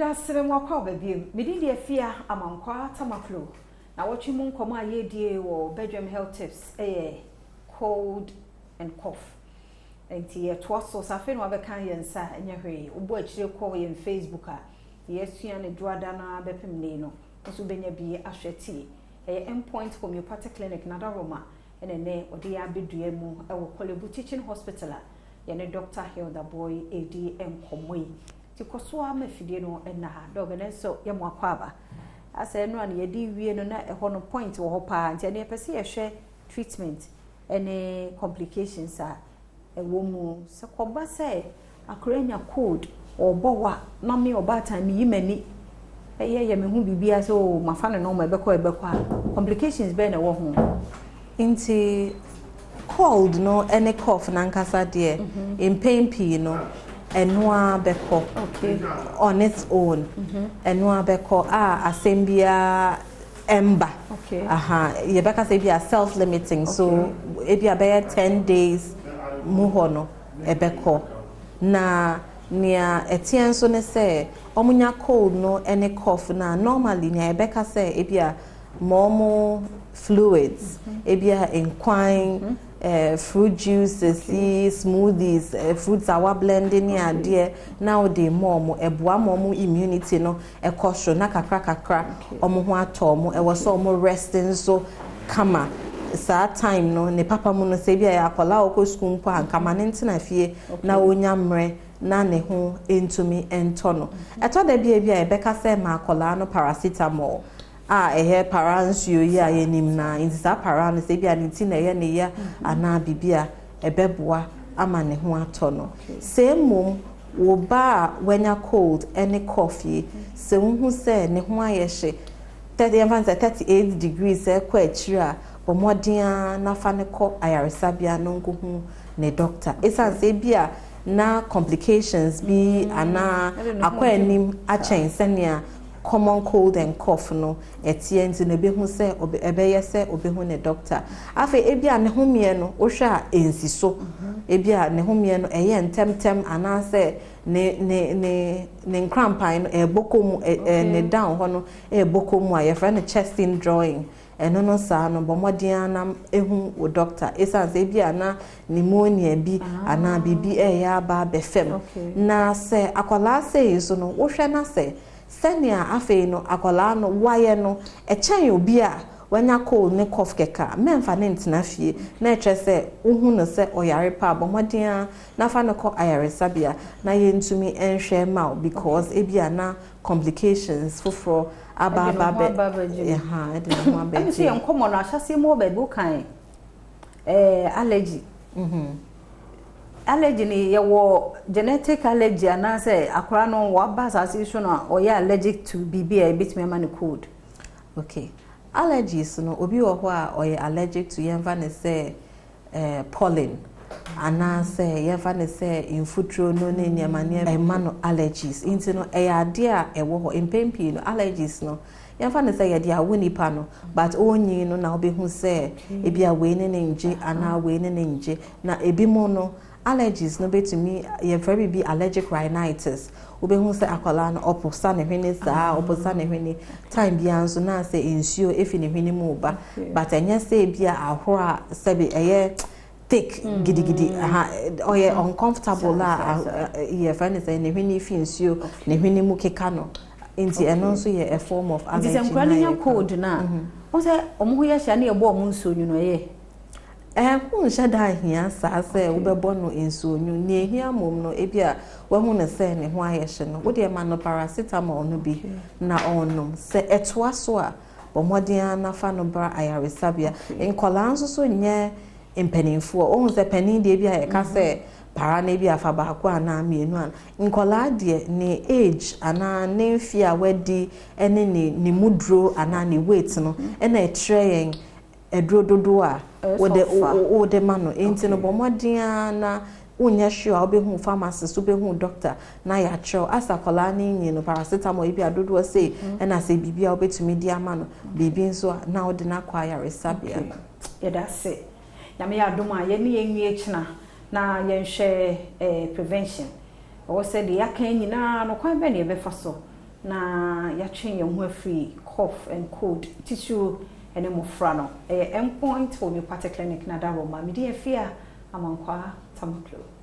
Meda ase me mo akɔ aba biom. Me din de Afia Amankwaa Tamaklo. Na wɔtwe mu nkɔmɔ a yɛredie wɔ Bedwam Health Tips ɛyɛ cold and cough. Nti yɛtoa so sɛ afei na wabɛka yɛn nsa a, ɛnyɛ hwee. Wobɔ akyire kɔ yɛn Facebook a, yɛasua ne dwoada no ara bɛpem nnɛ yi no, nso wobɛnya bi ahwɛ tie. Ɛyɛ Endpoint Homeopathic Clinic Nadaroma ɛna ɛnɛ ɔde yɛn abɛdua mu ɛwɔ Korle Bu Teaching Hospital a yɛne Dr. Hilda Boye ɛredi nkɔmmɔ yi. Nti kɔ so ara ma afidie no ɛnna ha. Doc, ɛnɛ nso yɛ mo akɔ aba. Asɛ ɛno a na yɛde wie no na ɛhɔ no point wɔ hɔ paa. Nti ɛnɛ yɛpɛ sɛ yɛhwɛ treatment ɛne complications a ɛwɔ mu. Sɛ kɔba sɛ akora anya cold, ɔrebɔ wa na me ɔbaatan meyi m'ani ɛyɛ yɛ me ho biribiara sɛ o mafa no normal, ɛbɛkɔ ɛbɛkɔ a, complications bɛn na ɛwɔ ho? Nti cold no ne cough nankasa deɛ, mpɛn pii no ɛno ara bɛkɔ on its own. Ɛno ara bɛkɔ a asɛm biara ɛmba. Aha, yɛbɛka sɛ ebi a self limiting so, ebi a bɛyɛ 10 days mu hɔ no ɛbɛkɔ. Na nea ɛteɛ nso ne sɛ ɔmo cold no ne cough na normally nea yɛbɛka sɛ ebi a ma ɔmo fluids, ebi a nkwan, fruit juices yi, smoothies, fruits a wablend ne adeɛ na wode ma ɔmo, ɛboa ma ɔmo immunity no ɛkɔ soro na kakra kakra ɔmo ho atɔ ɔmo. Ɛwɔ sɛ ɔmo rest nso kama saa time no. Ne papa mu no, sɛ ebi a yɛ akwadaa a ɔkɔ sukuu mpo a, nkama ne ntena fie na onya mmerɛ na ne ho ntumi ntɔ no. Ɛtɔ da bi a bi a yɛbɛka sɛ ma akwadaa no paracetamol a ɛyɛ para nsuo yi a yɛnim na nti saa para no, sɛ ebi a ne ti na ɛyɛ ne ya anaa biribi a, ɛbɛboa ama ne ho atɔ no. Sɛ mmom wo ba a wanya cold ne cough yi, sɛ wohu sɛ ne ho ayɛ hye, 30, yɛmfa no sɛ 38 degrees ɛkɔ akyire a, bɔ mmɔden a nafa ne kɔ ayaresabea no nkɔhu ne doctor, ɛsiane sɛ ebi a na complications bi anaa akɔ anim akyɛn sɛnea common cold and cough no ɛteɛ. Nti na ebehu sɛ ɛbɛyɛ sɛ obehu ne doctor. Afei ebi a ne ho mmiɛ no, wohwɛ a ɛnsi so, ebi a ne ho mmiɛ no ɛyɛ ntɛmtɛm anaasɛ ne nkrampan no ɛɛbɔ kɔ mu, ɛ ɛ ne down hɔ no ɛɛbɔ kɔ mu a yɛfrɛ no chest indrawing, ɛno no saa no, bɔ mmɔden anam ehu wo doctor, ɛsiane sɛ ebi a na pneumonia bi anaa biribi ɛɛyɛ aba abɛfam. Na sɛ akwadaa sɛ yi so no, wohwɛ na sɛ sɛnea afei no akwadaa no wayɛ no ɛkyɛn obi a wanya cold ne cough kɛkɛ a, mɛmfa ne ntena fie na ɛkyerɛ sɛ wohu no sɛ ɔyare pa. Bɔ mmɔden a nafa no kɔ ayaresabea na yɛntumi nhwɛ ma wo, because ebi a na complications foforɔ aba aba bɛ ɛha ɛde ne ho abɛgye. Ɛmi sɛ yɛn nkɔmɔ no ahyɛseɛ mu wɔ baabi wokan allergy. Allergy ni, yɛwɔ genetic allergy anaasɛ akwaraa no waba asase yi so na ɔyɛ allergic to biribi a ebetumi ama no cold? Okay, allergies no, obi wɔ hɔ a ɔyɛ allergic to, yɛmfa ne sɛ pollen anaasɛ yɛmfa ne sɛ mfuturo no ne nneɛma nneɛma ɛma no allergies. Nti no ɛyɛ adeɛ a ɛwɔ hɔ. Mpɛn pii no, allergies no, yɛmfa ne sɛ yɛde awo nipa no, but ɔnyi no na wobɛhu sɛ ebi a wei ne ne ngye anaa wei ne ne ngye. Na ebi mu no, allergies no bɛtumi, yɛfrɛ biribi allergic rhinitis. Wobɛhu sɛ akwadaa no ɔposa ne hwene saa, ɔposa ne hwene time biara nso na sɛ nsuo efi ne hwene mu ba, but ɛnyɛ sɛ ebi a ahoro a sɛbi ɛyɛ thick gidigidi aha, ɔyɛ uncomfortable a yɛfrɛ no sɛ ne hwene fi nsuo ne hwene mu keka no. Nti ɛno nso yɛ a form of allergy. Nti sɛ nkwadaa no nya cold na wɔn sɛ wɔn ho yɛ hyɛ ne yɛbɔ wɔn nsuo nwunu, ɛyɛ? Ɛho nhyɛ da ahia saa sɛ wobɛbɔ no nsuo nwunu. Nea ehia mmom no, ebi a wahu no sɛ ne ho ayɛ hye no, wodeɛ ma no paracetamol no bi na ɔnnom. Sɛ ɛtoa so a, bɔ mmɔden ara nafa no bra ayaresabea. Nkɔlaa nso so nyɛ mpanimfoɔ. Wohu sɛ panin deɛ, bi a yɛka sɛ para no, bi afa baako anaa mmienu a, nkɔlaa deɛ, ne age anaa ne mfe a wadi ne ne mu duro anaa ne weight no ɛna ɛkyerɛ yɛn aduro dodoɔ a wode ma no. Nti no, bɔ mmɔden ara na wonyɛ sure a, wobɛhu pharmacist, wobɛhu doctor na yɛakyerɛw asa akwadaa no nyi no paracetamol ebi a dodoɔ sei, ɛna sɛ biribi a wobɛtumi de ama no biribi nso a, na wode no akɔ ayaresabea. Yɛda ase. Nyame yɛ adom a, yɛne yɛn nwie kyena na yɛnhwɛ prevention. Ɛwɔ sɛ deɛ yɛaka nyinaa no, kwan bɛn na yɛbɛfa so. Na yɛatwe yɛn ho afiri cough and cold, titiriw ne mmofra no. Ɛyɛ Endpoint Homeopathic Clinic na da Roma. Me din Afia Amankwaa Tamaklo.